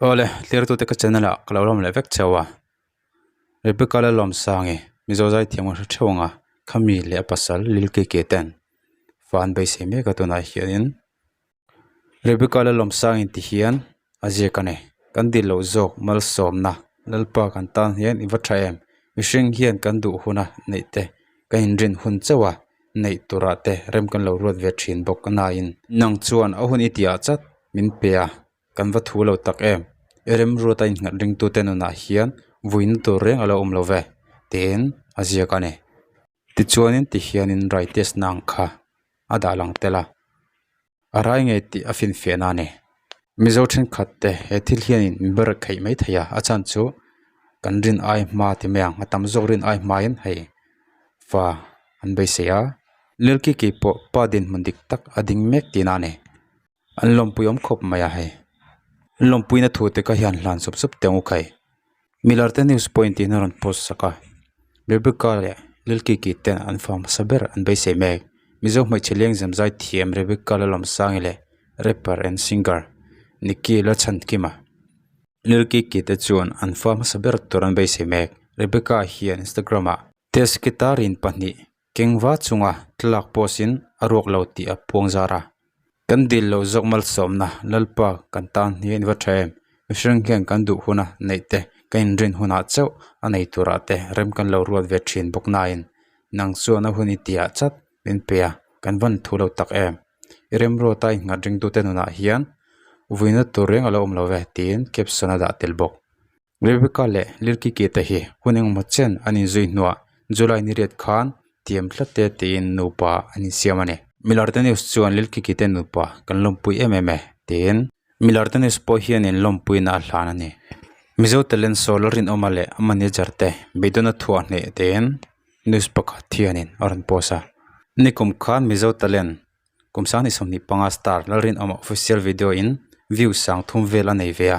Awle, tlirtute ka channel ah ka lo lam leh vek cheu a, Rebecca Lalawmsangi Mizo zaithiam ka hre theuh ang a, khami leh a pasal Lil Kiki ten fa an beisei mek a tunah hianin Rebecca Lalawmsangi ti hian a ziak a ni, kan dil loh zawk malsawmna Lalpa kan tan hian i va tha em, mihring hian kan duh huna neih te kan inrin hun chauh a neih turah te rem kan lo ruat ve thin bawk nain nang chuan a hun i tihah chat min pe a. Kan va thu lo tak em? I remruata innghat ringtute nunah hian vuina tur reng a lo awm lo ve, tiin a ziak a ni. Tichuanin tihianin rai test na ang kha a dah lang tel a, a rai ngei tih a finfiahna a ni. Mizo thenkhat te he thil hianin min ber kheih mai thei a, a chhan chu kan rin ai hma ti mai ang, a tam zawk rin ai hmain hei fa an beisei a. Lilkiki pawh pa dinhmun dik tak a ding mek tihna a ni. An lawmpui awm khawp mai a hei. An lawmpuina thu te kha hian hlan sup sup teh ang u khai. Milar te news point tiin a rawn post sak a. Rebecca leh Lil Kiki ten an fa hmasa ber an beisei mek. Mizo hmeichhe leng zam zai thiam Rebecca Lalawmsangi leh rapper and singer Nicky Lalchhankima. Lil Kiki te chuan an fa hmasa ber tur an beisei mek. Rebecca hian Instagram ah test guitar in pahnih Kengva chunga thlalak post-in a ruak lo tih a puang zar a. Kan dil loh zawk malsawmna Lalpa kan tan hi a ni va tha em? Mihring hian kan duh huna neih te, kan inrin hunah chauh a nei turah te rem kan lo ruat ve thin bawk nain nang chuan a hun i tihah chat min pe a, kan van thu lo tak em? I remruata innghat ringtute nunah hian vuina tur reng a lo awm lo ve tiin caption a dah tel bawk. Rebecca leh Lil Kiki te hi hun engemaw chen an inzui hnuah July ni riat khan tiam tlat te tiin nupa an insiam a ni. Milarte News chuan Lil Kiki te nupa kan lawmpui em em e tiin Milarte News pawh hianin lawmpuina a hlan a ni. Mizo Talent Show Lalrinawma leh a manager te beidawn a thuah hneh tiin news pakhat hianin a rawn post a. Nikum khan Mizo Talent Kum sang ni 25 star Lalrinawma official video in view sang thum vel a nei ve a,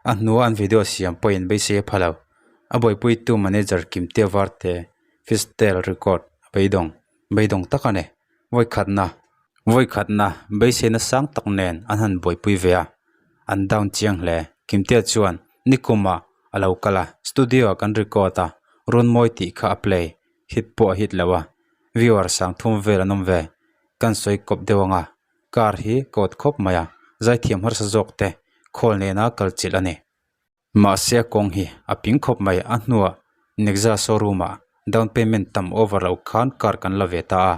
a hnua an video siam pawhin beisei a pha lo. A buaipuitu manager Kimtea Varte Fistel record a beidawng beidawng tak a ni. Vawikhatna Vawikhatna beiseina sang tak nen an han buaipui ve a, an down chiang hle. Kimtea chuan nikumah a lo kal a, studio ah kan record a, Runmawi tih kha a play, hit pawh a hit lo a, viewer sang thum vel an awm ve. Kan sawi kawp deuh ang a, car hi ka awt khawp mai a, zaithiam harsa zawk te khawl nena kal chilh a ni. Mahse a kawng hi a ping khawp mai, a hnuah Nexa showroom ah down payment tam over loh khan car kan la ve ta a.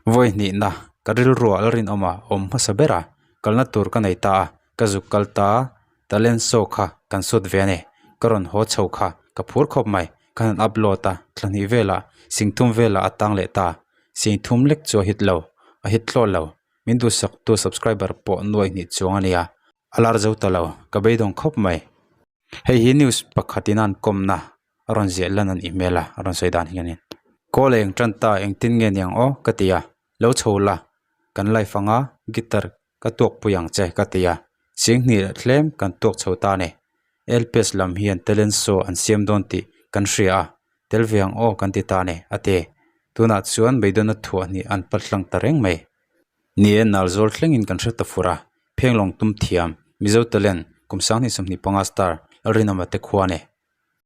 Vawi hnihna ka rilruah la rinawm a awm hmasa ber a, kalna tur ka nei ta a, ka zuk kal ta a, talent show kha kan sut ve a ni, ka rawn haw chho kha ka phur khawp mai, ka han upload a, thla hnih velah singthum velah a tang leh ta. Singthum lek chu a hit lo, a hit thlawh lo. Min duhsaktu subscriber pawh nuai hnih chuang a nia. A lar zo ta lo, ka beidawng khawp mai. Hei hi news pakhatin a an kawmna a rawn ziah lan a nih hmel a, a rawn sawi dan hianin. Call eng tan ta engtin nge niang aw ka ti a, lo chho la, kan live anga guitar ka tuak pui ang che ka ti a, Singhnih leh tlem kan tuak chho ta a ni. LPS lam hian talent show an siam dawn tih kan hria a, tel ve ang aw kan ti ta a ni, a ti. Tunah chuan beidawnna thuah hnih an pal tlang ta reng mai. Ni e, nal zawl thlengin kan hre ta fur a, phenglawng tum thiam, Mizo talent, kum 2025 star, Lalrinawma te khua a ni.